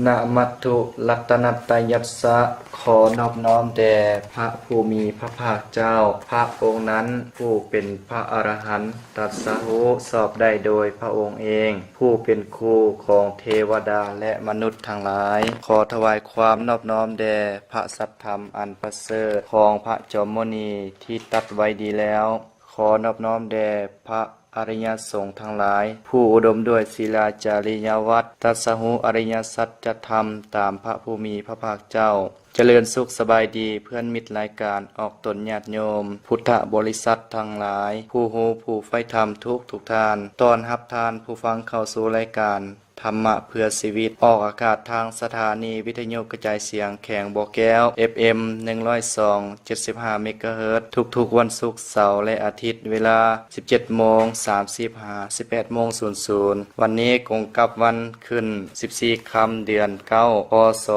ນະມັດຖຸລັດຕະນັດຕະຍັດສະ ຂໍນອບນ້ອມແດ່ພະຜູ້ມີພະພາກເຈົ້າ, ພະອົງນັ້ນຜູ້ເປັນພະອະລະຫັນ ຕັດສະຮູ້ຊອບໄດ້ໂດຍພະອົງເອງ, ຜູ້ເປັນຄູຂອງເທວະດາ ແລະ ມະນຸດທັງຫຼາຍ. ຂໍຖວາຍຄວາມນອບນ້ອມແດ່ພະສັດທຳອັນປະເສີດຂອງພະຈອມມຸນີທີ່ຕັດໄວ້ດີແລ້ວ. ຂໍນອບນ້ອມແດ່ພະອະລິຍະສົງທັງຫຼາຍ, ຜູ້ອຸດົມດ້ວຍສີລາຈາລິຍະວັດ, ຕັດສະຮູ້ອະລິຍະສັດຈະທຳຕາມພະຜູ້ມີພະພາກເຈົ້າ. ຈະເລີນສຸກສະບາຍດີເພື່ອນມິດລາຍການອອກຕົນຍາດໂຍມ, ພຸດທະບໍລິສັດທັງຫຼາຍ, ຜູ້ຮູ້ຜູ້ໃຝ່ທຳທຸກໆທ່ານ. ຕ້ອນຮັບທ່ານຜູ້ຟັງເຂົ້າສູ່ລາຍການ ທຳມະເພື່ອຊີວິດ ອອກອາກາດທາງສະຖານີວິທະຍຸກະຈາຍສຽງແຂວງບໍ່ແກ້ວ ເອັຟເອັມ ໜຶ່ງຮ້ອຍສອງຈຸດເຈັດສິບຫ້າເມກາເຮີດ ທຸກໆວັນສຸກ, ເສົາ ແລະ ອາທິດ ເວລາ ສິບເຈັດໂມງສາມສິບ ຫາ ສິບແປດໂມງສູນສູນ. ວັນນີ້ກົງກັບວັນຂຶ້ນ ສິບສີ່ຄ່ຳ ເດືອນເກົ້າ ພ.ສ.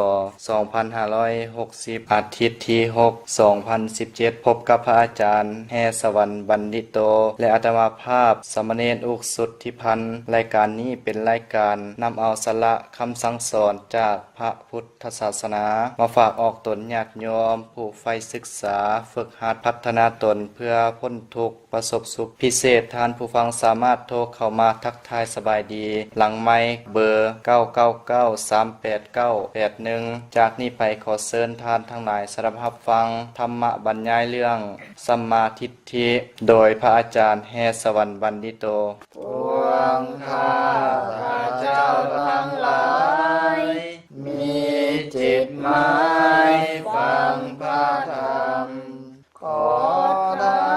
ສອງພັນຫ້າຮ້ອຍຫົກສິບ ອາທິດທີຫົກ ສອງພັນສິບເຈັດ ພົບກັບພະອາຈານແຮ່ສະຫວັນບັນດິໂຕ ແລະ ອາດຕະມາພາບສາມະເນນອຸກສຸດທິພັນ. ລາຍການນີ້ເປັນລາຍການນຳເອົາສາລະຄຳສັ່ງສອນຈາກພະພຸດທະສາສະໜາ ມາຝາກອອກຕົນຍາດໂຍມຜູ້ໃຝ່ສຶກສາ, ຝຶກຫັດ, ພັດທະນາຕົນເພື່ອພົ້ນທຸກ ປະສົບສຸກ. ພິເສດ, ທ່ານຜູ້ຟັງສາມາດໂທເຂົ້າມາທັກທາຍສະບາຍດີຫຼັງໄມເບີ ເກົ້າເກົ້າເກົ້າ ສາມແປດເກົ້າ ແປດໜຶ່ງ. ຈາກນີ້ໄປຂໍເຊີນທ່ານທັງຫຼາຍສະດັບຮັບຟັງທຳມະບັນຍາຍເລື່ອງສຳມາທິດ ທິ ໂດຍພະອາຈານແຮ່ສະຫວັນບັນດິໂຕ. ພວກຂ້າພະເຈົ້າທັງຫຼາຍ ມີຈິດໝາຍຟັງພະທຳ, ຂໍທ່າ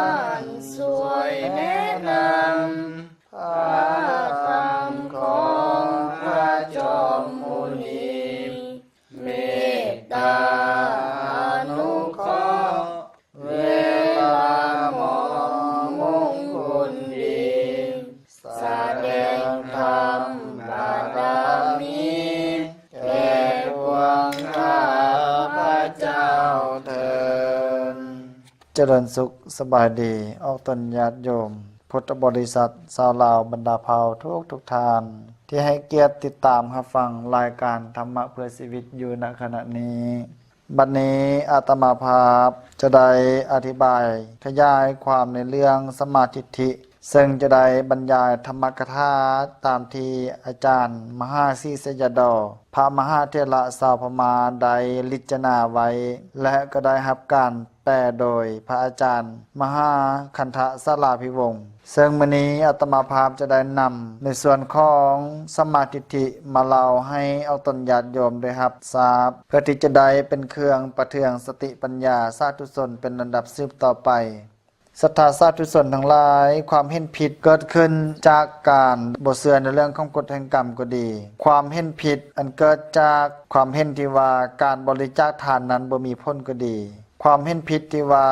ນຊ່ວຍແນະນຳພະທຳຂອງພະຈອມມຸນີ ເມດຕາອະນຸເຄາະ ເວລາໝໍມຸງຄຸນດີ ສະແດງທຳບາລະມີ ແກ່ພວກຂ້າພະເຈົ້າເທີນ. ຈະເລີນສຸກສະບາຍດີ ອອກຕົນຍາດໂຍມ ພຸດທະບໍລິສັດຊາວລາວບັນດາເຜົ່າທຸກໆທ່ານ ທີ່ໃຫ້ກຽດຕິດຕາມຮັບຟັງລາຍການທຳມະເພື່ອຊີວິດຢູ່ນະຂະນະນີ້. ບັດນີ້ອາດຕະມາພາບຈະໄດ້ອະທິບາຍຂະຫຍາຍຄວາມໃນເລື່ອງສຳມາທິດຖິ ເຊິ່ງຈະໄດ້ບັນຍາຍທຳມະກະຖາຕາມທີ່ອາຈານມະຫາສີສະຍາດໍ ພະມະຫາເຖລະຊາວພະມ້າໄດ້ລິດຈະນາໄວ້ ແລະ ກໍໄດ້ຮັບການແປໂດຍພະອາຈານມະຫາຄັນທະສາລາພິວົງ. ເຊິ່ງມື້ນີ້ອາດຕະມາພາບຈະໄດ້ນຳໃນສ່ວນຂອງສຳມາທິດຖິມາເລົ່າໃຫ້ອອກຕົນຍາດໂຍມໄດ້ຮັບຊາບ ເພື່ອທີ່ຈະໄດ້ເປັນເຄື່ອງປະເທືອງສະຕິປັນຍາສາທຸຊົນເປັນລຳດັບສືບຕໍ່ໄປ. ສັດທາສາທຸຊົນທັງຫຼາຍ, ຄວາມເຫັນຜິດເກີດຂຶ້ນຈາກການບໍ່ເຊື່ອໃນເລື່ອງຂອງກົດແຫ່ງກຳກໍດີ, ຄວາມເຫັນຜິດອັນເກີດຈາກຄວາມເຫັນທີ່ວ່າການບໍລິຈາກທານນັ້ນບໍ່ມີຜົນກໍດີ, ຄວາມເຫັນຜິດທີ່ວ່າ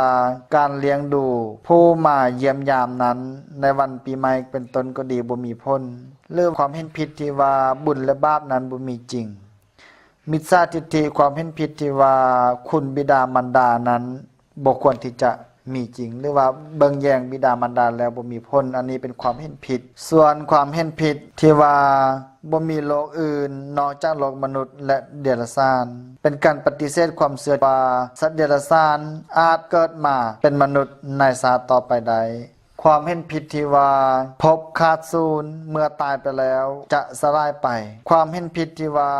ການລ້ຽງດູຜູ້ມາຢ້ຽມຢາມນັ້ນໃນວັນປີໃໝ່ເປັນຕົ້ນກໍດີບໍ່ມີຜົນ, ຫຼື ຄວາມເຫັນຜິດທີ່ວ່າບຸນ ແລະ ບາບນັ້ນບໍ່ມີຈິງ. ມິດສາທິດຖິ, ຄວາມເຫັນຜິດທີ່ວ່າຄຸນບິດາມານດານັ້ນບໍ່ຄວນທີ່ຈະມີຈິງ ຫຼືວ່າເບິ່ງແຍງບິດາມານດາແລ້ວບໍ່ມີຜົນ, ອັນນີ້ເປັນຄວາມເຫັນຜິດ. ສ່ວນຄວາມເຫັນຜິດທີ່ວ່າບໍ່ມີໂລກອື່ນນອກຈາກໂລກມະນຸດ ແລະ ເດຍລະສານ ເປັນການປະຕິເສດຄວາມເຊື່ອວ່າສັດເດຍລະສານອາດເກີດມາເປັນມະນຸດໃນຊາດຕໍ່ໄປໄດ້. ຄວາມເຫັນຜິດທີ່ວ່າພົບຂາດສູນເມື່ອຕາຍໄປແລ້ວຈະສະຫຼາຍໄປ. ຄວາມເຫັນຜິດທີ່ວ່າ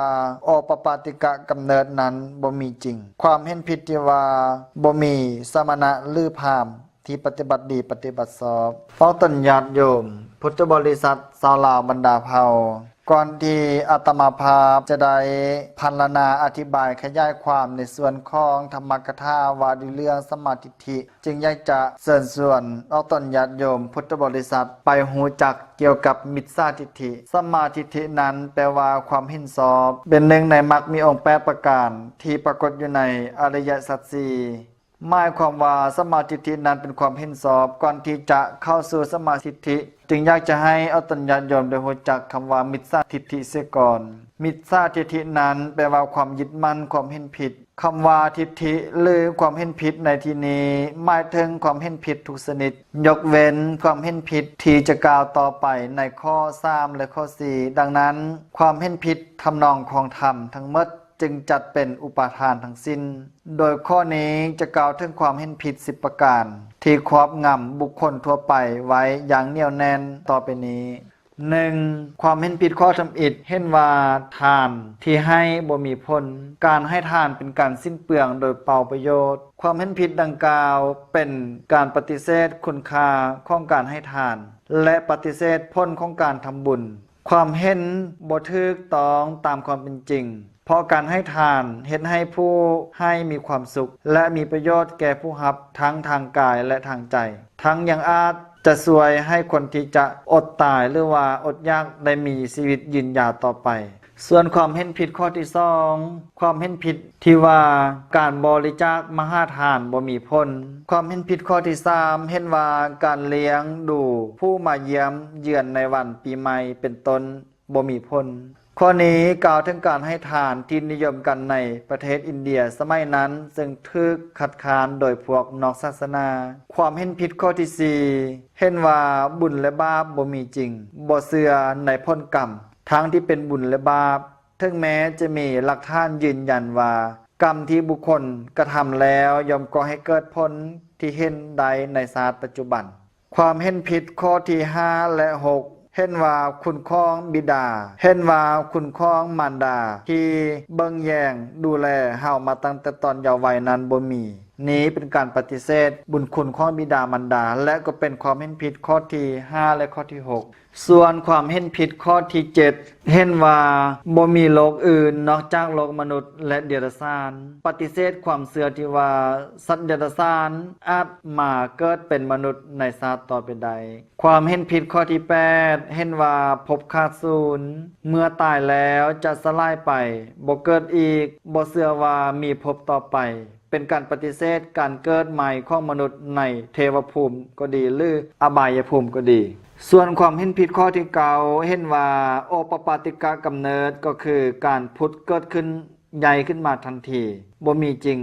ໂອປະປາຕິກະກຳເນີດນັ້ນບໍ່ມີຈິງ. ຄວາມເຫັນຜິດທີ່ວ່າບໍ່ມີສະມະນະ ຫຼື ພາມທີ່ປະຕິບັດດີປະຕິບັດຊອບ. ເວົ້າຕົນຍາດໂຍມພຸດທະບໍລິສັດຊາວລາວບັນດາເຜົ່າ, ກ່ອນທີ່ອາດຕະມາພາບຈະໄດ້ພັນລະນາອະທິບາຍຂະຫຍາຍຄວາມໃນສ່ວນຂອງທຳມະກະຖາວ່າດ້ວຍເລື່ອງສຳມາທິດຖິ, ຈຶ່ງຢາກຈະເຊີນຊວນອອກຕົນຍາດໂຍມພຸດທະບໍລິສັດໄປຮູ້ຈັກກ່ຽວກັບມິດສາທິດຖິ. ສຳມາທິດຖິນັ້ນແປວ່າຄວາມເຫັນຊອບ, ເປັນໜຶ່ງໃນມັກມີອົງແປດປະການທີ່ປາກົດຢູ່ໃນອະລິຍະສັດສີ່. ໝາຍຄວາມວ່າສຳມາທິດຖິນັ້ນເປັນຄວາມເຫັນຊອບ. ກ່ອນທີ່ຈະເຂົ້າສູ່ສຳມາທິດຖິ ຈຶ່ງຢາກຈະໃຫ້ອອກຕົນຍາດໂຍມໄດ້ຮູ້ຈັກຄຳວ່າມິດສາທິດຖິເສຍກ່ອນ. ມິດສາທິດຖິນັ້ນແປວ່າຄວາມຍຶດໝັ້ນ, ຄວາມເຫັນຜິດ. ຄຳວ່າທິດຖິ ຫຼື ຄວາມເຫັນຜິດໃນທີ່ນີ້ ໝາຍເຖິງຄວາມເຫັນຜິດທຸກຊະນິດ, ຍົກເວັ້ນຄວາມເຫັນຜິດທີ່ຈະກ່າວຕໍ່ໄປໃນຂໍ້ສາມ ແລະ ຂໍ້ສີ່. ດັ່ງນັ້ນ, ຄວາມເຫັນຜິດທຳນອງຂອງທຳທັງໝົດ ຈຶ່ງຈັດເປັນອຸປາທານທັງສິ້ນ. ໂດຍຂໍ້ນີ້ຈະກ່າວເຖິງຄວາມເຫັນຜິດສິບປະການ ທີ່ຄອບງຳບຸກຄົນທົ່ວໄປໄວ້ຢ່າງໜຽວແໜ້ນຕໍ່ໄປນີ້. ໜຶ່ງ, ຄວາມເຫັນຜິດຂໍ້ທຳອິດເຫັນວ່າທານທີ່ໃຫ້ບໍ່ມີຜົນ, ການໃຫ້ທານເປັນການສິ້ນເປືອງໂດຍເປົ່າປະໂຫຍດ. ຄວາມເຫັນຜິດດັ່ງກ່າວເປັນການປະຕິເສດຄຸນຄ່າຂອງການໃຫ້ທານ ແລະ ປະຕິເສດຜົນຂອງການທຳບຸນ. ຄວາມເຫັນບໍ່ຖືກຕ້ອງຕາມຄວາມເປັນຈິງ, ເພາະການໃຫ້ທານເຮັດໃຫ້ຜູ້ໃຫ້ມີຄວາມສຸກ ແລະ ມີປະໂຫຍດແກ່ຜູ້ຮັບທັງທາງກາຍ ແລະ ທາງໃຈ, ທັງຍັງອາດຈະຊ່ວຍໃຫ້ຄົນທີ່ຈະອົດຕາຍ ຫຼືວ່າອົດຢາກໄດ້ມີຊີວິດຍືນຍາວຕໍ່ໄປ. ສ່ວນຄວາມເຫັນຜິດຂໍ້ທີສອງ, ຄວາມເຫັນຜິດທີ່ວ່າການບໍລິຈາກມະຫາທານບໍ່ມີຜົນ. ຄວາມເຫັນຜິດຂໍ້ທີສາມເຫັນວ່າການລ້ຽງດູຜູ້ມາຢ້ຽມເຢືອນໃນວັນປີໃໝ່ເປັນຕົ້ນ ບໍ່ມີຜົນ. ຂໍ້ນີ້ກ່າວເຖິງການໃຫ້ທານທີ່ນິຍົມກັນໃນປະເທດອິນເດຍສະໄໝນັ້ນ, ເຊິ່ງຖືກຄັດຄ້ານໂດຍພວກນອກສາສະໜາ. ຄວາມເຫັນຜິດຂໍ້ທີສີ່ ເຫັນວ່າບຸນ ແລະ ບາບບໍ່ມີຈິງ, ບໍ່ເຊື່ອໃນຜົນກຳ ທັງທີ່ເປັນບຸນ ແລະ ບາບ, ເຖິງແມ້ຈະມີຫຼັກຖານຢືນຢັນວ່າກຳທີ່ບຸກຄົນກະທຳແລ້ວ ຍ່ອມກໍ່ໃຫ້ເກີດຜົນທີ່ເຫັນໄດ້ໃນຊາດປັດຈຸບັນ. ຄວາມເຫັນຜິດຂໍ້ທີຫ້າ ແລະ ຫົກ ເຫັນວ່າຄຸນຂອງບິດາ, ເຫັນວ່າຄຸນຂອງມານດາທີ່ເບິ່ງແຍງດູແລເຮົາມາຕັ້ງແຕ່ຕອນເຍົາໄວນັ້ນບໍ່ມີ. ນີ້ເປັນການປະຕິເສດບຸນຄຸນຂອງບິດາມານດາ ແລະ ກໍເປັນຄວາມເຫັນຜິດຂໍ້ທີຫ້າ ແລະ ຂໍ້ທີຫົກ. ສ່ວນຄວາມເຫັນຜິດຂໍ້ທີເຈັດ ເຫັນວ່າບໍ່ມີໂລກອື່ນນອກຈາກໂລກມະນຸດ ແລະ ເດຍລະສານ, ປະຕິເສດຄວາມເຊື່ອທີ່ວ່າສັດເດຍລະສານອາດມາເກີດເປັນມະນຸດໃນຊາດຕໍ່ໄປໄດ້. ຄວາມເຫັນຜິດຂໍ້ທີແປດ ເຫັນວ່າພົບຂາດສູນ, ເມື່ອຕາຍແລ້ວຈະສະຫຼາຍໄປ, ບໍ່ເກີດອີກ, ບໍ່ເຊື່ອວ່າມີພົບຕໍ່ໄປ. ເປັນການປະຕິເສດການເກີດໃໝ່ຂອງມະນຸດໃນເທວະພູມກໍດີ ຫຼື ອະບາຍະພູມກໍດີ. ສ່ວນຄວາມເຫັນຜິດຂໍ້ທີເກົ້າ ເຫັນວ່າໂອປະປາຕິກະກຳເນີດ ກໍຄືການຜຸດເກີດຂຶ້ນໃຫຍ່ຂຶ້ນມາທັນທີ ບໍ່ມີຈິງ,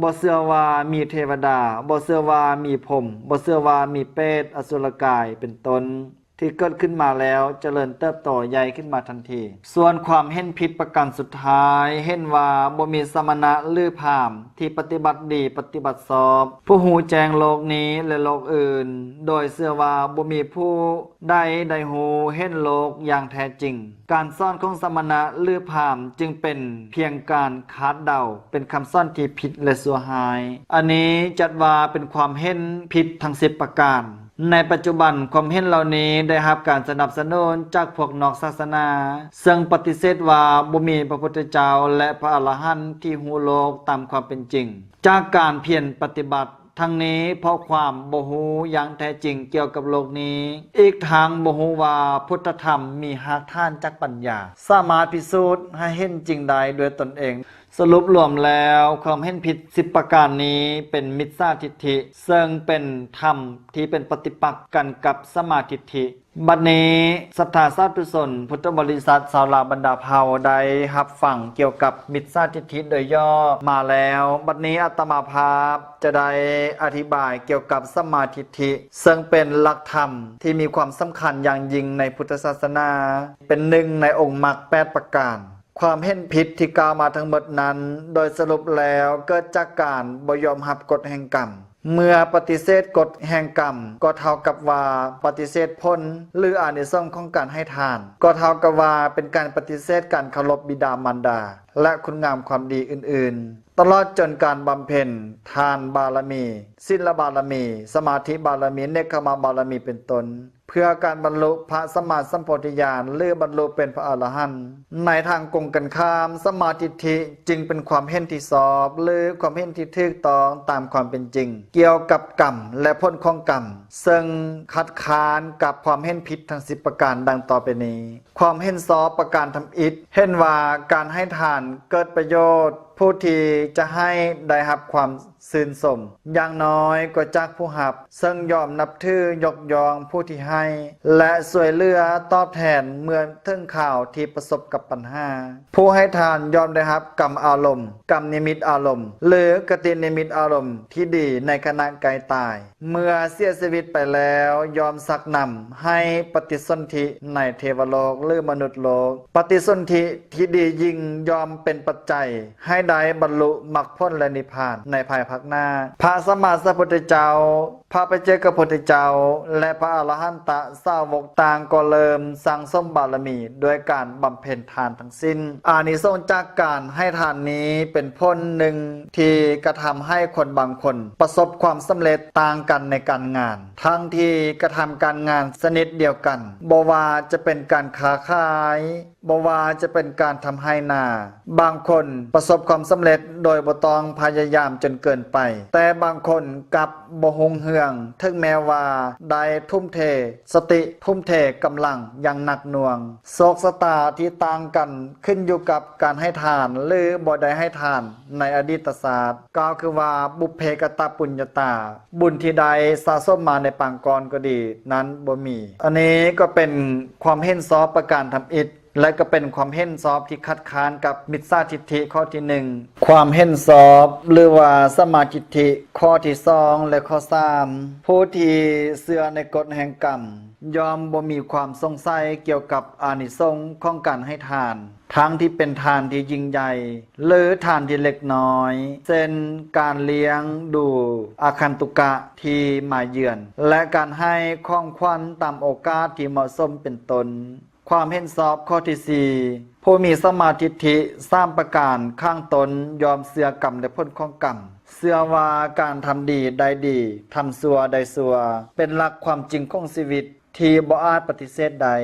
ບໍ່ເຊື່ອວ່າມີເທວະດາ, ບໍ່ເຊື່ອວ່າມີພົມ, ບໍ່ເຊື່ອວ່າມີເປດ, ອະສຸລະກາຍ ເປັນຕົ້ນ. ທີ່ເກີດຂຶ້ນມາແລ້ວຈະເລີນເຕີບໂຕໃຫຍ່ຂຶ້ນມາທັນທີ. ສ່ວນຄວາມເຫັນຜິດປະການສຸດທ້າຍ ເຫັນວ່າບໍ່ມີສະມະນະ ຫຼື ພາມທີ່ປະຕິບັດດີປະຕິບັດຊອບ, ຜູ້ຮູ້ແຈ້ງໂລກນີ້ ແລະ ໂລກອື່ນ, ໂດຍເຊື່ອວ່າບໍ່ມີຜູ້ໃດໄດ້ຮູ້ເຫັນໂລກຢ່າງແທ້ຈິງ. ການສອນຂອງສະມະນະ ຫຼື ພາມຈຶ່ງເປັນພຽງການຄາດເດົາ, ເປັນຄຳສອນທີ່ຜິດ ແລະ ຊົ່ວຮ້າຍ. ອັນນີ້ຈັດວ່າເປັນຄວາມເຫັນຜິດທັງສິບປະການ. ໃນປັດຈຸບັນ, ຄວາມເຫັນເຫຼົ່ານີ້ໄດ້ຮັບການສະໜັບສະໜູນຈາກພວກນອກສາສະໜາ, ເຊິ່ງປະຕິເສດວ່າບໍ່ມີພະພຸດທະເຈົ້າ ແລະ ພະອະລະຫັນທີ່ຮູ້ໂລກຕາມຄວາມເປັນຈິງ. ຈາກການພຽນປະຕິບັດ, ທັງນີ້ເພາະຄວາມບໍ່ຮູ້ຢ່າງແທ້ຈິງກ່ຽວກັບໂລກນີ້, ອີກທັງບໍ່ຮູ້ວ່າພຸດທະທຳມີຮາກຖານຈາກປັນຍາ, ສາມາດພິສູດໃຫ້ເຫັນຈິງໄດ້ດ້ວຍຕົນເອງ. ສະຫຼຸບລວມແລ້ວ, ຄວາມເຫັນຜິດສິບປະການນີ້ເປັນມິດສາທິດຖິ, ເຊິ່ງເປັນທຳທີ່ເປັນປະຕິປັກກັນກັບສຳມາທິດຖິ. ບັດນີ້, ສັດທາສາທຸຊົນ ພຸດທະບໍລິສັດ ຊາວລາວບັນດາເຜົ່າ ໄດ້ຮັບຟັງກ່ຽວກັບມິດສາທິດຖິໂດຍຫຍໍ້ມາແລ້ວ. ບັດນີ້ອາດຕະມາພາບຈະໄດ້ອະທິບາຍກ່ຽວກັບສຳມາທິດຖິ, ເຊິ່ງເປັນຫຼັກທຳທີ່ມີຄວາມສຳຄັນຢ່າງຍິ່ງໃນພຸດທະສາສະໜາ, ເປັນໜຶ່ງໃນອົງມັກແປດປະການ. ຄວາມເຫັນຜິດທີ່ກ່າວມາທັງໝົດນັ້ນ, ໂດຍສະຫຼຸບແລ້ວເກີດຈາກການບໍ່ຍອມຮັບກົດແຫ່ງກຳ. ເມື່ອປະຕິເສດກົດແຫ່ງກຳ, ກໍເທົ່າກັບວ່າປະຕິເສດຜົນ ຫຼື ອານິສົງຂອງການໃຫ້ທານ, ກໍເທົ່າກັບວ່າເປັນການປະຕິເສດການເຄົາລົບບິດາມານດາ ແລະ ຄຸນງາມຄວາມດີອື່ນໆ, ຕະຫຼອດຈົນການບຳເພັນທານບາລະມີ, ສິນລະບາລະມີ, ສະມາທິບາລະມີ, ເນກຂະມະບາລະມີ ເປັນຕົ້ນ. ເພື່ອການບັນລຸພະສຳມາສຳໂພທິຍານ ຫຼື ບັນລຸເປັນພະອະລະຫັນ. ໃນທາງກົງກັນຂ້າມ, ສຳມາທິດຖິຈຶ່ງເປັນຄວາມເຫັນທີ່ຊອບ ຫຼື ຄວາມເຫັນທີ່ຖືກຕ້ອງຕາມຄວາມເປັນຈິງ ກ່ຽວກັບກຳ ແລະ ຜົນຂອງກຳ, ເຊິ່ງຂັດຄ້ານກັບຄວາມເຫັນຜິດທັງສິບປະການດັ່ງຕໍ່ໄປນີ້. ຄວາມເຫັນຊອບປະການທຳອິດ ເຫັນວ່າການໃຫ້ທານເກີດປະໂຫຍດ ຜູ້ທີ່ຈະໃຫ້ໄດ້ຮັບຄວາມຊື່ນຊົມ ຢ່າງນ້ອຍກໍຈາກຜູ້ຮັບ, ເຊິ່ງຍອມນັບຖືຍົກຍ້ອງຜູ້ທີ່ໃຫ້ ແລະ ຊ່ວຍເຫຼືອຕອບແທນເມື່ອເຖິງຄາວທີ່ປະສົບກັບບັນຫາ. ຜູ້ໃຫ້ທານຍ່ອມໄດ້ຮັບກຳອາລົມ, ກຳນິມິດອາລົມ ຫຼື ຄະຕິນິມິດອາລົມທີ່ດີໃນຂະນະໃກ້ຕາຍ. ເມື່ອເສຍຊີວິດໄປແລ້ວ ຍ່ອມຊັກນຳໃຫ້ປະຕິສົນທິໃນເທວະໂລກ ຫຼື ມະນຸດໂລກ. ປະຕິສົນທິທີ່ດີຍິ່ງຍ່ອມເປັນປັດໄຈໃຫ້ໄດ້ບັນລຸມັກຜົນ ແລະ ນິບພານໃນພາຍພາກໜ້າ. ພະສຳມາສຳພຸດທະເຈົ້າ, ພະປັດເຈກະພຸດທະເຈົ້າ ແລະ ພະອະລະຫັນຕະສາວົກຕ່າງກໍເລີ່ມສັ່ງສົມບາລະມີດ້ວຍການບຳເພັນທານທັງ ສິ້ນ. ອານິສົງຈາກການໃຫ້ທານນີ້ເປັນຜົນໜຶ່ງທີ່ກະທຳໃຫ້ຄົນບາງຄົນປະສົບຄວາມສຳເລັດຕ່າງກັນໃນການງານ ທັງທີ່ກະທຳການງານຊະນິດດຽວກັນ, ບໍ່ວ່າຈະເປັນການຄ້າຂາຍ, ບໍ່ວ່າຈະເປັນການທຳໄຮ່ນາ. ບາງຄົນປະສົບຄວາມສຳເລັດໂດຍບໍ່ຕ້ອງພະຍາຍາມຈົນເກີນໄປ, ແຕ່ບາງຄົນກັບບໍ່ຮຸ່ງເຮືອງ ເຖິງແມ້ວ່າໄດ້ທຸ່ມເທສະຕິ, ທຸ່ມເທກຳລັງຢ່າງໜັກໜ່ວງ. ໂຊກຊະຕາທີ່ຕ່າງກັນຂຶ້ນຢູ່ກັບການໃຫ້ທານ ຫຼື ບໍ່ໄດ້ໃຫ້ທານໃນອະດີດຕະຊາດ, ກ່າວຄືວ່າ ບຸບເພກະຕະປຸນຍະຕາ, ບຸນທີ່ໄດ້ສະສົມມາໃນປາງກ່ອນກໍດີ ນັ້ນບໍ່ມີ. ອັນນີ້ກໍເປັນຄວາມເຫັນຊອບປະການທຳອິດ ແລະ ກໍເປັນຄວາມເຫັນຊອບທີ່ຄັດຄ້ານກັບມິດສາທິດຖິຂໍ້ທີໜຶ່ງ. ຄວາມເຫັນຊອບ ຫຼືວ່າ ສຳມາທິດຖິຂໍ້ທີສອງ ແລະ ຂໍ້ສາມ. ຜູ້ທີ່ເຊື່ອໃນກົດແຫ່ງກຳ ຍ່ອມບໍ່ມີຄວາມສົງໄສກ່ຽວກັບອານິສົງຂອງການໃຫ້ທານ, ທັງທີ່ເປັນທານທີ່ຍິ່ງໃຫຍ່ ຫຼື ທານທີ່ເລັກນ້ອຍ, ເຊັ່ນ ການລ້ຽງດູອາຄັນຕຸກະທີ່ມາເຢືອນ ແລະ ການໃຫ້ຂອງຂວັນຕາມໂອກາດທີ່ເໝາະສົມ ເປັນຕົ້ນ. ຄວາມເຫັນຊອບຂໍ້ທີສີ່. ຜູ້ມີສຳມາທິດຖິສາມປະການຂ້າງຕົ້ນ ຍ່ອມເຊື່ອກຳ ແລະ ຜົນຂອງກຳ, ເຊື່ອວ່າການທຳດີໄດ້ດີ, ທຳຊົ່ວໄດ້ຊົ່ວ ເປັນຫຼັກຄວາມຈິງຂອງຊີວິດທີ່ບໍ່ອາດປະຕິເສດໄດ້.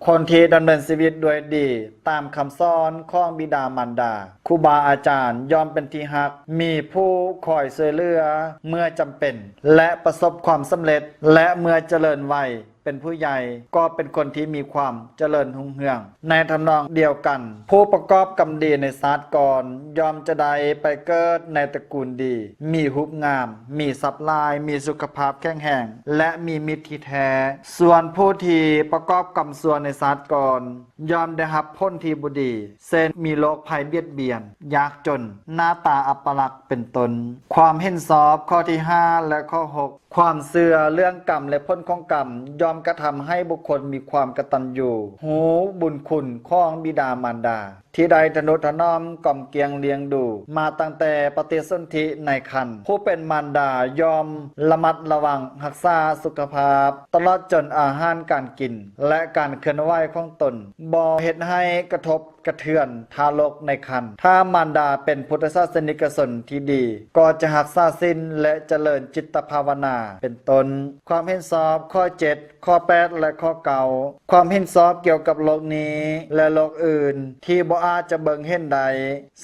ຄົນທີ່ດຳເນີນຊີວິດດ້ວຍດີຕາມຄຳສອນຂອງບິດາມານດາ, ຄູບາອາຈານ ຍ່ອມເປັນທີ່ຮັກ, ມີຜູ້ຄອຍຊ່ວຍເຫຼືອເມື່ອຈຳເປັນ ແລະ ປະສົບຄວາມສຳເລັດ ແລະ ເມື່ອຈະເລີນໄວ ເປັນຜູ້ໃຫຍ່ ກໍເປັນຄົນທີ່ມີຄວາມຈະເລີນຮຸ່ງເຮືອງ. ໃນທຳນອງດຽວກັນ, ຜູ້ປະກອບກຳດີໃນຊາດກ່ອນ ຍ່ອມຈະໄດ້ໄປເກີດໃນຕະກູນດີ, ມີຮູບງາມ, ມີຊັບຫຼາຍ, ມີສຸຂະພາບແຂງແຮງ ແລະ ມີມິດທີ່ແທ້. ສ່ວນຜູ້ທີ່ປະກອບກຳຊົ່ວໃນຊາດກ່ອນ ຍ່ອມໄດ້ຮັບຜົນທີ່ບໍ່ດີ, ເຊັ່ນ ມີໂລກໄພບຽດບຽນ, ຍາກຈົນ, ໜ້າຕາອັບປະລັກ ເປັນຕົ້ນ. ຄວາມເຫັນຊອບຂໍ້ທີຫ້າ ແລະ ຂໍ້ຫົກ. ຄວາມເຊື່ອເລື່ອງກຳ ແລະ ຜົນຂອງກຳ ຍ່ອມກະທຳໃຫ້ບຸກຄົນມີຄວາມກະຕັນຍູ, ຮູ້ບຸນຄຸນຂອງບິດາມານດາ ທີ່ໄດ້ທະນຸຖະໜອມ, ກອມກຽງລ້ຽງດູມາຕັ້ງແຕ່ປະຕິສົນທິໃນຄັນ. ຜູ້ເປັນມານດາຍ່ອມລະມັດລະວັງຮັກສາສຸຂະພາບ ຕະຫຼອດຈົນອາຫານການກິນ ແລະ ການເຄື່ອນໄຫວຂອງຕົນ, ບໍ່ເຮັດໃຫ້ກະທົບ ກະເທືອນທາລົກໃນຄັນ. ຖ້າມານດາເປັນພຸດທະສາສະນິກະຊົນທີ່ດີ, ກໍຈະຮັກສາສິນ ແລະ ຈະເລີນຈິດຕະພາວະນາ ເປັນຕົ້ນ. ຄວາມເຫັນຊອບຂໍ້ເຈັດ, ຂໍ້ແປດ ແລະ ຂໍ້ເກົ້າ. ຄວາມເຫັນຊອບກ່ຽວກັບໂລກນີ້ ແລະ ໂລກອື່ນທີ່ບໍ່ອາດຈະເບິ່ງເຫັນໄດ້,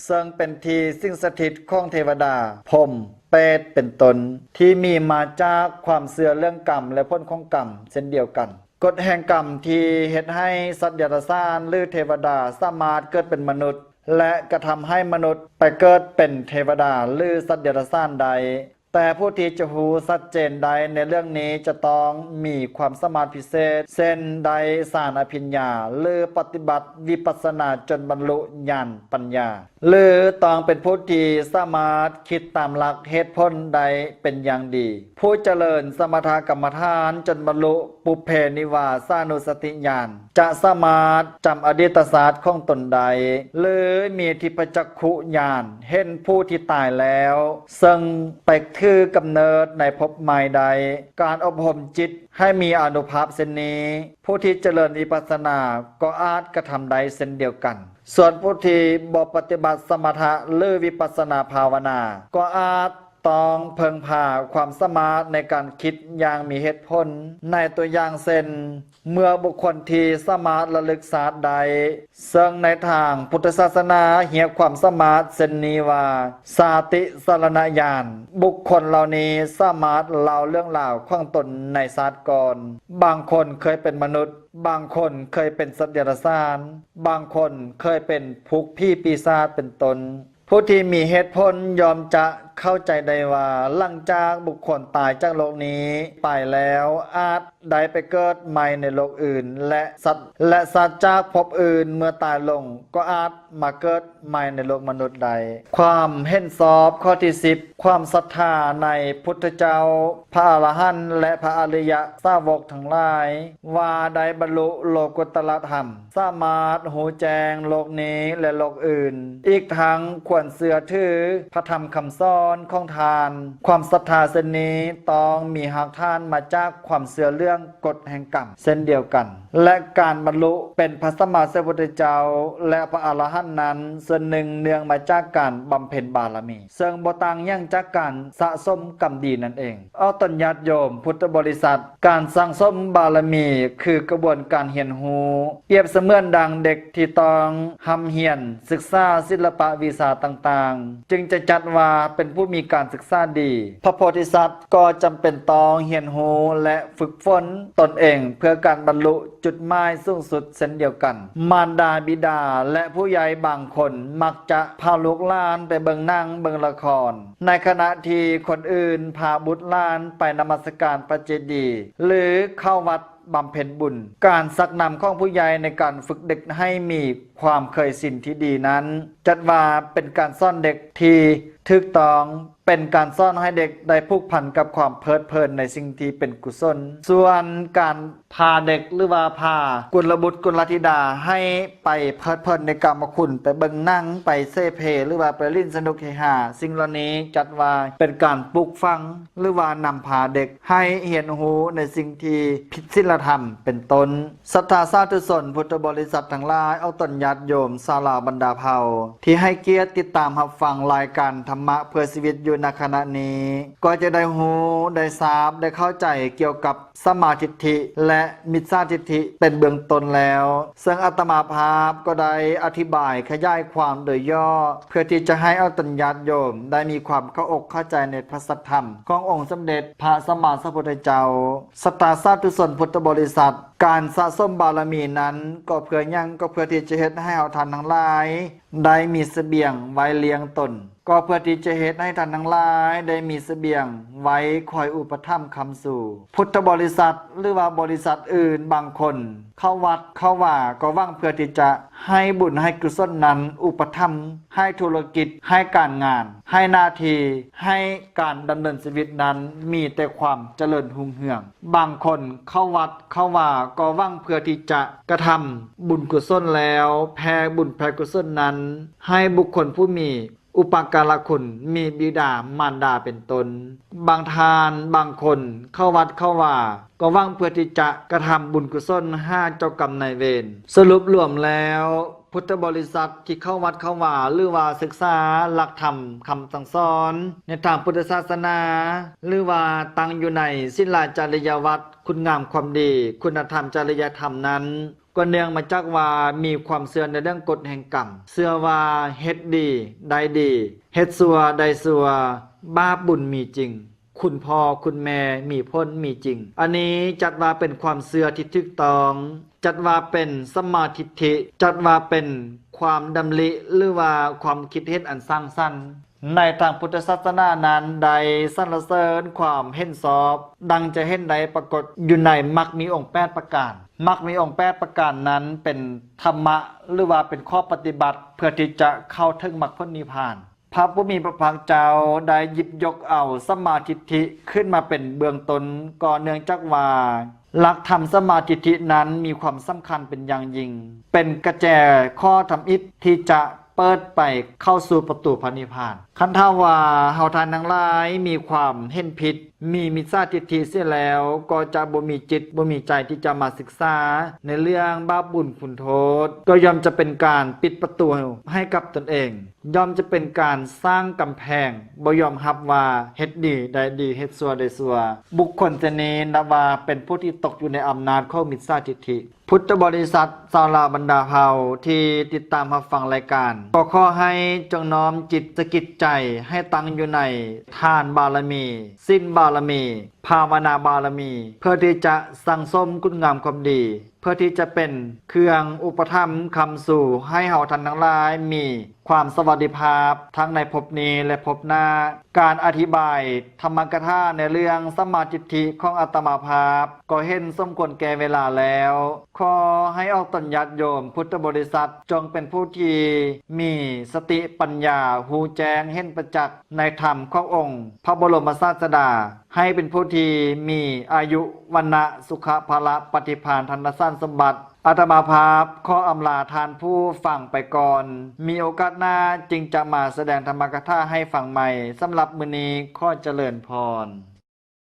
ເຊິ່ງເປັນທີ່ສິງສະຖິດຂອງເທວະດາ, ພົມ, ເປດ ເປັນຕົ້ນ, ທີ່ມີມາຈາກຄວາມເຊື່ອເລື່ອງກຳ ແລະ ຜົນຂອງກຳເຊັ່ນດຽວກັນ. ກົດແຫ່ງກຳທີ່ເຮັດໃຫ້ສັດເດຍລະສານ ຫຼື ເທວະດາສາມາດເກີດເປັນມະນຸດ ແລະ ກະທຳໃຫ້ມະນຸດໄປເກີດເປັນເທວະດາ ຫຼື ສັດເດຍລະສານໄດ້, ແຕ່ຜູ້ທີ່ຈະຮູ້ຊັດເຈນໄດ້ໃນເລື່ອງນີ້ຈະຕ້ອງມີຄວາມສາມາດພິເສດ, ເຊັ່ນ ໄດ້ສານອະພິນຍາ ຫຼື ປະຕິບັດວິປັດສະນາຈົນບັນລຸຍານປັນຍາ. ຫຼື ຕ້ອງເປັນຜູ້ທີ່ສາມາດຄິດຕາມຫຼັກເຫດຜົນໄດ້ເປັນຢ່າງດີ. ຜູ້ຈະເລີນສະມະຖະກຳມະຖານຈົນບັນລຸປຸບເພນິວາສານຸສະຕິຍານ ຈະສາມາດຈຳອະດີດຕະຊາດຂອງຕົນໄດ້ ຫຼື ມີທິບພະຈັກຂຸຍານເຫັນຜູ້ທີ່ຕາຍແລ້ວ ເຊິ່ງໄປຖືກຳເນີດໃນພົບໃໝ່ໄດ້. ການອົບຮົມຈິດໃຫ້ມີອານຸພາບເຊັ່ນນີ້ ຜູ້ທີ່ຈະເລີນວິປັດສະນາກໍອາດກະທຳໄດ້ເຊັ່ນດຽວກັນ. ສ່ວນຜູ້ທີ່ບໍ່ປະຕິບັດສະມະຖະ ຫຼື ວິປັດສະນາພາວະນາ ກໍອາດຕ້ອງເພິ່ງພາຄວາມສາມາດໃນການຄິດຢ່າງມີເຫດຜົນ. ໃນຕົວຢ່າງເຊັ່ນ, ເມື່ອບຸກຄົນທີ່ສາມາດລະລຶກຊາດໄດ້, ເຊິ່ງໃນທາງພຸດທະສາສະໜາຮຽກຄວາມສາມາດເຊັ່ນນີ້ວ່າ ຊາຕິສະລະນະຍານ, ບຸກຄົນເຫຼົ່ານີ້ສາມາດເລົ່າເລື່ອງລາວຂອງຕົນໃນຊາດກ່ອນ. ບາງຄົນເຄີຍເປັນມະນຸດ, ບາງຄົນເຄີຍເປັນສັດເດຍລະສານ, ບາງຄົນເຄີຍເປັນຜູກຜີປີສາດ ເປັນຕົ້ນ. ຜູ້ທີ່ມີເຫດຜົນຍ່ອມຈະເຂົ້າໃຈໄດ້ວ່າ ຫຼັງຈາກບຸກຄົນຕາຍຈາກໂລກນີ້ໄປແລ້ວ ອາດໄດ້ໄປເກີດໃໝ່ໃນໂລກອື່ນ ແລະ ສັດ ແລະ ສັດຈາກພົບອື່ນເມື່ອຕາຍລົງກໍອາດມາເກີດໃໝ່ໃນໂລກມະນຸດໄດ້. ຄວາມເຫັນຊອບຂໍ້ທີສິບ ຄວາມສັດທາໃນພຸດທະເຈົ້າ, ພະອະລະຫັນ ແລະ ພະອະລິຍະສາວົກທັງຫຼາຍ ວ່າໄດ້ບັນລຸໂລກຸດຕະລະທຳ, ສາມາດຮູ້ແຈ້ງໂລກນີ້ ແລະ ໂລກອື່ນ, ອີກທັງຄວນເຊື່ອຖືພະທຳຄຳສອນຂອງທ່ານ. ຄວາມສັດທາເຊັ່ນນີ້ຕ້ອງມີຮາກຖານມາຈາກຄວາມເຊື່ອເລື່ອງກົດແຫ່ງກຳເຊັ່ນດຽວກັນ ແລະ ການບັນລຸເປັນພະສຳມາສຳພຸດທະເຈົ້າ ແລະ ພະອະລະຫັນນັ້ນ ສ່ວນໜຶ່ງເນື່ອງມາຈາກການບຳເພັນບາລະມີ ເຊິ່ງບໍ່ຕ່າງຫຍັງຈາກການສະສົມກຳດີນັ້ນເອງ. ອອກຕົນຍາດໂຍມພຸດທະບໍລິສັດ, ການສັ່ງສົມບາລະມີຄືກະບວນການຮຽນຮູ້, ປຽບສະເໝືອນດັ່ງເດັກທີ່ຕ້ອງຮ່ຳຮຽນສຶກສາສິລະປະວິຊາຕ່າງໆ ຈຶ່ງຈະຈັດວ່າເປັນຜູ້ມີການສຶກສາດີ. ພະໂພທິສັດກໍຈຳເປັນຕ້ອງຮຽນຮູ້ ແລະ ຝຶກຝົນຕົນເອງເພື່ອການບັນລຸຈຸດໝາຍສູງສຸດເຊັ່ນດຽວກັນ. ມານດາບິດາ ແລະ ຜູ້ໃຫຍ່ບາງຄົນມັກຈະພາລູກຫຼານໄປເບິ່ງໜັງ, ເບິ່ງລະຄອນ, ໃນຂະນະທີ່ຄົນອື່ນພາບຸດຫຼານໄປນະມັດສະການພະເຈດີ ຫຼື ເຂົ້າວັດບຳເພັນບຸນ. ການຊັກນຳຂອງຜູ້ໃຫຍ່ໃນການຝຶກເດັກໃຫ້ມີຄວາມເຄີຍຊິນທີ່ດີນັ້ນ ຈັດວ່າເປັນການສອນເດັກທີ່ຖືກຕ້ອງ, ເປັນການສອນໃຫ້ເດັກໄດ້ຜູກພັນກັບຄວາມເພີດເພີນໃນສິ່ງທີ່ເປັນກຸສົນ. ສ່ວນການ ພາເດັກ ຫຼືວ່າພາກຸນລະບຸດກຸນລະທິດາໃຫ້ໄປເພີດເພີນໃນກາມະຄຸນ, ໄປເບິ່ງໜັງ, ໄປເສເພ ຫຼືວ່າໄປຫຼິ້ນສະໜຸກເຮຮາ, ສິ່ງເຫຼົ່ານີ້ຈັດວ່າເປັນການປູກຝັງ ຫຼືວ່ານຳພາເດັກໃຫ້ຮຽນຮູ້ໃນສິ່ງທີ່ຜິດສິນລະທຳເປັນຕົ້ນ. ສັດທາສາທຸຊົນ, ພຸດທະບໍລິສັດທັງຫຼາຍ, ອອກຕົນຍາດໂຍມ, ຊາວລາວບັນດາເຜົ່າ ທີ່ໃຫ້ກຽດຕິດຕາມຮັບຟັງລາຍການທຳມະເພື່ອຊີວິດຢູ່ນະຂະນະນີ້ ກໍຈະໄດ້ຮູ້, ໄດ້ຊາບ, ໄດ້ເຂົ້າໃຈກ່ຽວກັບ ສຳມາທິດຖິ ແລະ ມິດສາທິດຖິເປັນເບື້ອງຕົ້ນແລ້ວ, ເຊິ່ງອາດຕະມາພາບກໍໄດ້ອະທິບາຍຂະຫຍາຍຄວາມໂດຍຫຍໍ້ ເພື່ອທີ່ຈະໃຫ້ອອກຕົນຍາດໂຍມໄດ້ມີຄວາມເຂົ້າອົກເຂົ້າໃຈໃນພະສັດທຳຂອງອົງສົມເດັດພະສຳມາສຳພຸດທະເຈົ້າ. ສັດທາສາທຸຊົນພຸດທະບໍລິສັດ, ການສະສົມບາລະມີນັ້ນກໍເພື່ອຫຍັງ? ກໍເພື່ອທີ່ຈະເຮັດໃຫ້ເຮົາທ່ານທັງຫຼາຍໄດ້ມີສະບຽງໄວ້ລ້ຽງຕົນ. ກໍເພື່ອທີ່ຈະເຮັດໃຫ້ທ່ານທັງຫຼາຍໄດ້ມີສະບຽງໄວ້ຄອຍອຸປະຖຳຄ້ຳຊູ. ພຸດທະບໍລິສັດ ຫຼືວ່າບໍລິສັດອື່ນບາງຄົນ ເຂົ້າວັດເຂົ້າວາ ກໍຫວັງເພື່ອທີ່ຈະໃຫ້ບຸນໃຫ້ກຸສົນນັ້ນອຸປະຖຳໃຫ້ທຸລະກິດ, ໃຫ້ການງານ, ໃຫ້ໜ້າທີ່, ໃຫ້ການດຳເນີນຊີວິດນັ້ນມີແຕ່ຄວາມຈະເລີນຮຸ່ງເຮືອງ. ບາງຄົນເຂົ້າວັດເຂົ້າວາ ກໍຫວັງເພື່ອທີ່ຈະກະທຳບຸນກຸສົນແລ້ວ ແຜ່ບຸນແຜ່ກຸສົນນັ້ນໃຫ້ບຸກຄົນຜູ້ມີ ອຸປະກາລະຄຸນ ມີບິດາມານດາເປັນຕົ້ນ. ບາງທ່ານບາງຄົນເຂົ້າວັດເຂົ້າວາ ກໍຫວັງເພື່ອທີ່ຈະກະທຳບຸນກຸສົນຫາເຈົ້າກຳນາຍເວນ. ສະຫຼຸບລວມແລ້ວ, ພຸດທະບໍລິສັດທີ່ເຂົ້າວັດເຂົ້າວາ ຫຼືວ່າສຶກສາຫຼັກທຳຄຳສັ່ງສອນໃນທາງພຸດທະສາສະໜາ ຫຼືວ່າຕັ້ງຢູ່ໃນສິນລາຈະລິຍະວັດ, ຄຸນງາມຄວາມດີ, ຄຸນນະທຳຈະລິຍະທຳນັ້ນ ກໍເນື່ອງມາຈາກວ່າມີຄວາມເຊື່ອໃນເລື່ອງກົດແຫ່ງກຳ, ເຊື່ອວ່າເຮັດດີໄດ້ດີ, ເຮັດຊົ່ວໄດ້ຊົ່ວ, ບາບບຸນມີຈິງ, ຄຸນພໍ່ຄຸນແມ່ມີຜົນມີຈິງ. ອັນນີ້ຈັດວ່າເປັນຄວາມເຊື່ອທີ່ຖືກຕ້ອງ, ຈັດວ່າເປັນສຳມາທິດຖິ, ຈັດວ່າເປັນຄວາມດຳລິ ຫຼືວ່າຄວາມຄິດເຫັນອັນສ້າງສັນ. ໃນທາງພຸດທະສາສະໜານັ້ນໄດ້ສັນລະເສີນຄວາມເຫັນຊອບ ດັ່ງຈະເຫັນໄດ້ປາກົດຢູ່ໃນມັກມີອົງແປດປະການ. ມັກມີອົງແປດປະການນັ້ນເປັນທຳມະ ຫຼືວ່າເປັນຂໍ້ປະຕິບັດ ເພື່ອທີ່ຈະເຂົ້າເຖິງມັກຜົນນິບພານ. ພະຜູ້ມີພະພາກເຈົ້າໄດ້ຫຍິບຍົກເອົາສຳມາທິດຖິຂຶ້ນມາເປັນເບື້ອງຕົ້ນ ກໍເນື່ອງຈາກວ່າຫຼັກທຳສຳມາທິດຖິນັ້ນມີຄວາມສຳຄັນເປັນຢ່າງຍິ່ງ, ເປັນກະແຈຂໍ້ທຳອິດທີ່ຈະ ເປີດໄປເຂົ້າສູ່ປະຕູພະນິບພານ. ຄັນຖ້າວ່າເຮົາທ່ານທັງຫຼາຍມີຄວາມເຫັນຜິດ, ມີມິດສາທິດຖິເສຍແລ້ວ, ກໍຈະບໍ່ມີຈິດ, ບໍ່ມີໃຈທີ່ຈະມາສຶກສາໃນເລື່ອງບາບບຸນຄຸນໂທດ, ກໍຍ່ອມຈະເປັນການປິດປະຕູໃຫ້ກັບຕົນເອງ, ຍ່ອມຈະເປັນການສ້າງກຳແພງ, ບໍ່ຍອມຮັບວ່າເຮັດດີໄດ້ດີ, ເຮັດຊົ່ວໄດ້ຊົ່ວ. ບຸກຄົນເຊັ່ນນີ້ນັບວ່າເປັນຜູ້ທີ່ຕົກຢູ່ໃນອຳນາດຂອງມິດສາທິດຖິ. ພຸດທະບໍລິສັດ ຊາວລາວບັນດາເຜົ່າທີ່ຕິດຕາມຮັບຟັງລາຍການ, ກໍຂໍໃຫ້ຈົ່ງນ້ອມຈິດສະກິດໃຈໃຫ້ຕັ້ງຢູ່ໃນທານບາລະມີ, ສິນບາລະມີ, ພາວະນາບາລະມີ ເພື່ອທີ່ຈະສັ່ງສົມຄຸນງາມຄວາມດີ ເພື່ອທີ່ຈະເປັນເຄື່ອງອຸປະຖຳຄ້ຳຊູໃຫ້ເຮົາທ່ານທັງຫຼາຍມີຄວາມສະຫວັດດີພາບທັງໃນພົບນີ້ ແລະ ພົບໜ້າ. ການອະທິບາຍທຳມະກະຖາໃນເລື່ອງສຳມາທິດຖິຂອງອາດຕະມາພາບ ກໍເຫັນສົມຄວນແກ່ເວລາແລ້ວ. ຂໍໃຫ້ອອກຕົນຍາດໂຍມພຸດທະບໍລິສັດ ຈົ່ງເປັນຜູ້ທີ່ມີສະຕິປັນຍາ ຮູ້ແຈ້ງເຫັນປະຈັກໃນທຳຂອງອົງພະບໍລົມສາດສະດາ, ໃຫ້ເປັນຜູ້ທີ່ມີອາຍຸ ວັນນະ ສຸຂະ ພະລະ ປະຕິພານ ທະນະສານສົມບັດ. ອາດຕະມາພາບຂໍອຳລາທ່ານຜູ້ຟັງໄປກ່ອນ. ມີໂອກາດໜ້າຈຶ່ງຈະມາສະແດງທຳມະກະຖາໃຫ້ຟັງໃໝ່. ສຳລັບມື້ນີ້ຂໍຈະເລີນພອນ.